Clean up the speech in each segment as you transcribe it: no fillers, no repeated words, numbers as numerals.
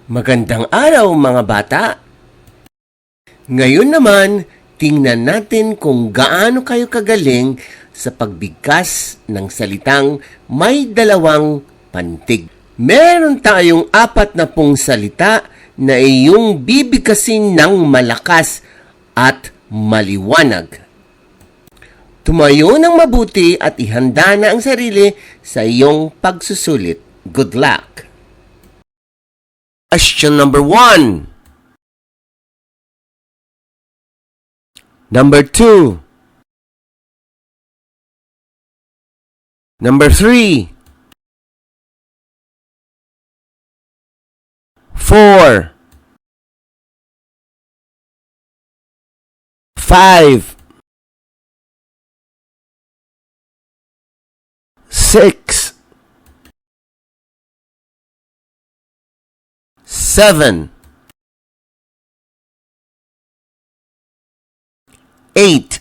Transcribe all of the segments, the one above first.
Magandang araw mga bata! Ngayon naman, tingnan natin kung gaano kayo kagaling sa pagbigkas ng salitang may dalawang pantig. Meron tayong 40 salita na iyong bibigkasin ng malakas at maliwanag. Tumayo ng mabuti at ihanda na ang sarili sa iyong pagsusulit. Good luck! Question number 1. Number 2. Number 3. 4. 5. 6. 7. 8.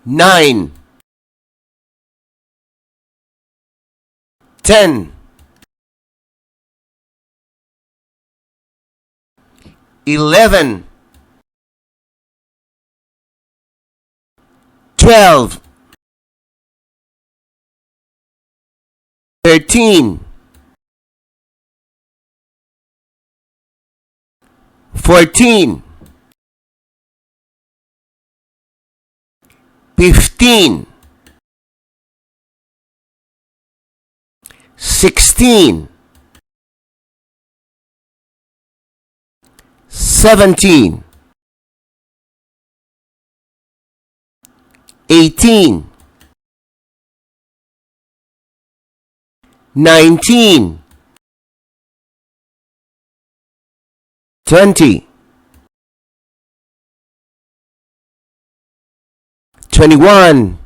9. 10. 11. 12. 13. 14. 15. 16. 17. 18. 19. 20. 21.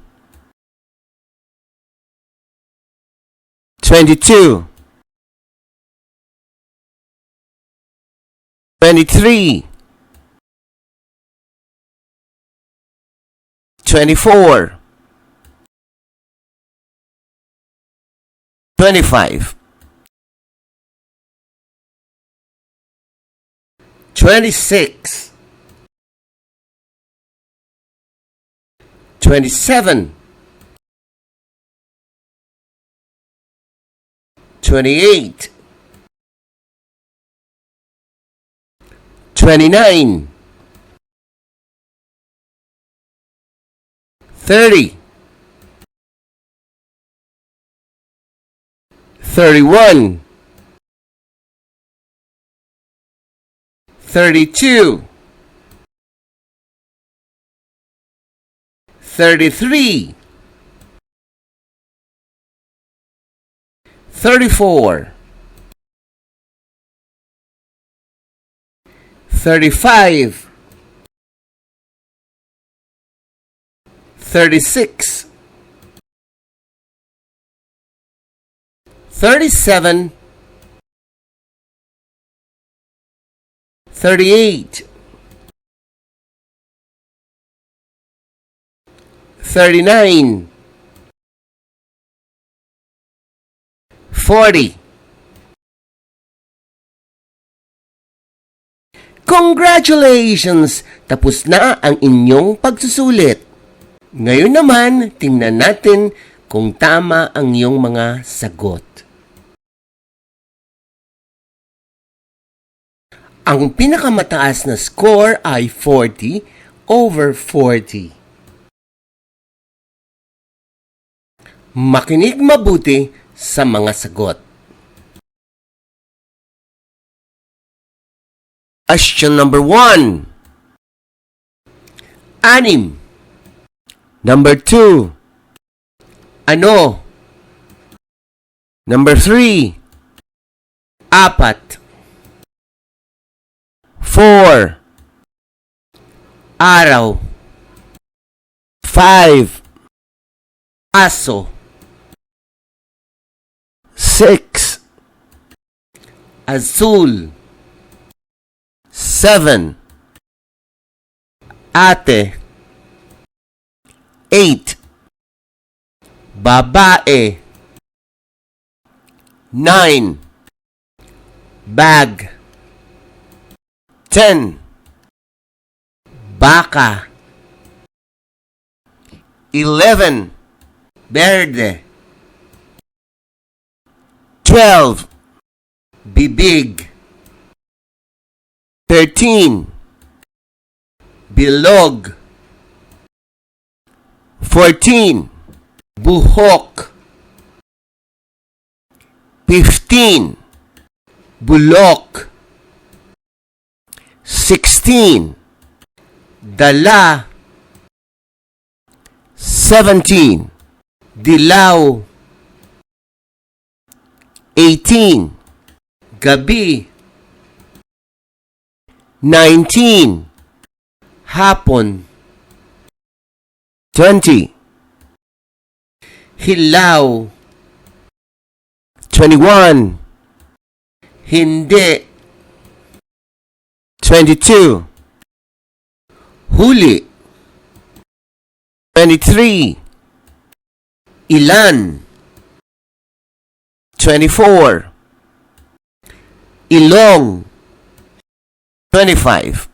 22. 23. 24. 25. 26. 27. 28. 29. 30. 31. 32. 33. 34. 35. 36. 37. 38. 39. 40. Congratulations! Tapos na ang inyong pagsusulit. Ngayon naman, tingnan natin kung tama ang iyong mga sagot. Ang pinakamataas na score ay 40 over 40. Makinig mabuti sa mga sagot. Question number 1. 6. Number 2. Ano? Number 3. 4. 4. Araw. 5. Aso. 6. Azul. 7. Ate. 8. Babae. 9. Bag. 10. Baka. 11. Verde. 12. Bibig. 13. Bilog. 14. Buhok. 15. Bulok. 16. Dala. 17. Dilaw. 18. Gabi. 19. Hapon. 20. Hilaw. 21. Hindi. 22. Huli. 23. Ilan. 24. Ilong. 25.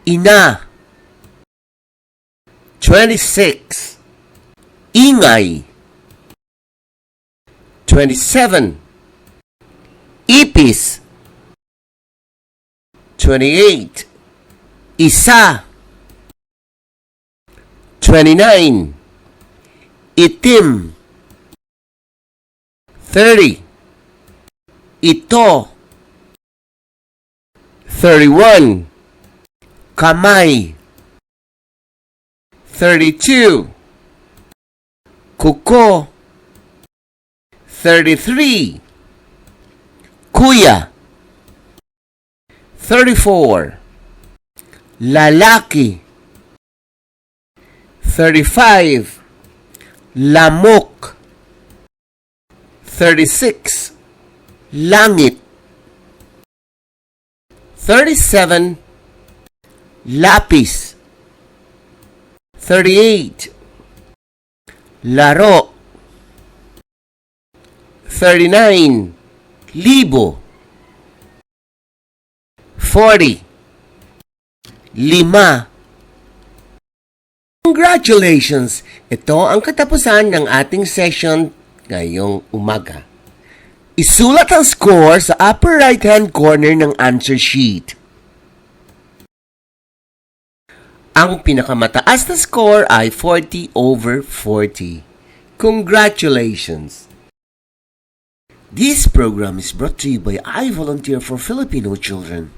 Ina. 26. Ingay. 27. Ipis. 28. Isa. 29. Itim. 30. Ito. 31. Kamay. 32. Kuko. 33. Kuya. 34. Lalaki. 35. Lamok. 36. Langit. 37. Lapis. 38. Laro. 39. Libo. 40. Lima. Congratulations! Ito ang katapusan ng ating session ngayong umaga. Isulat ang score sa upper right-hand corner ng answer sheet. Ang pinakamataas na score ay 40/40. Congratulations! This program is brought to you by I Volunteer for Filipino Children.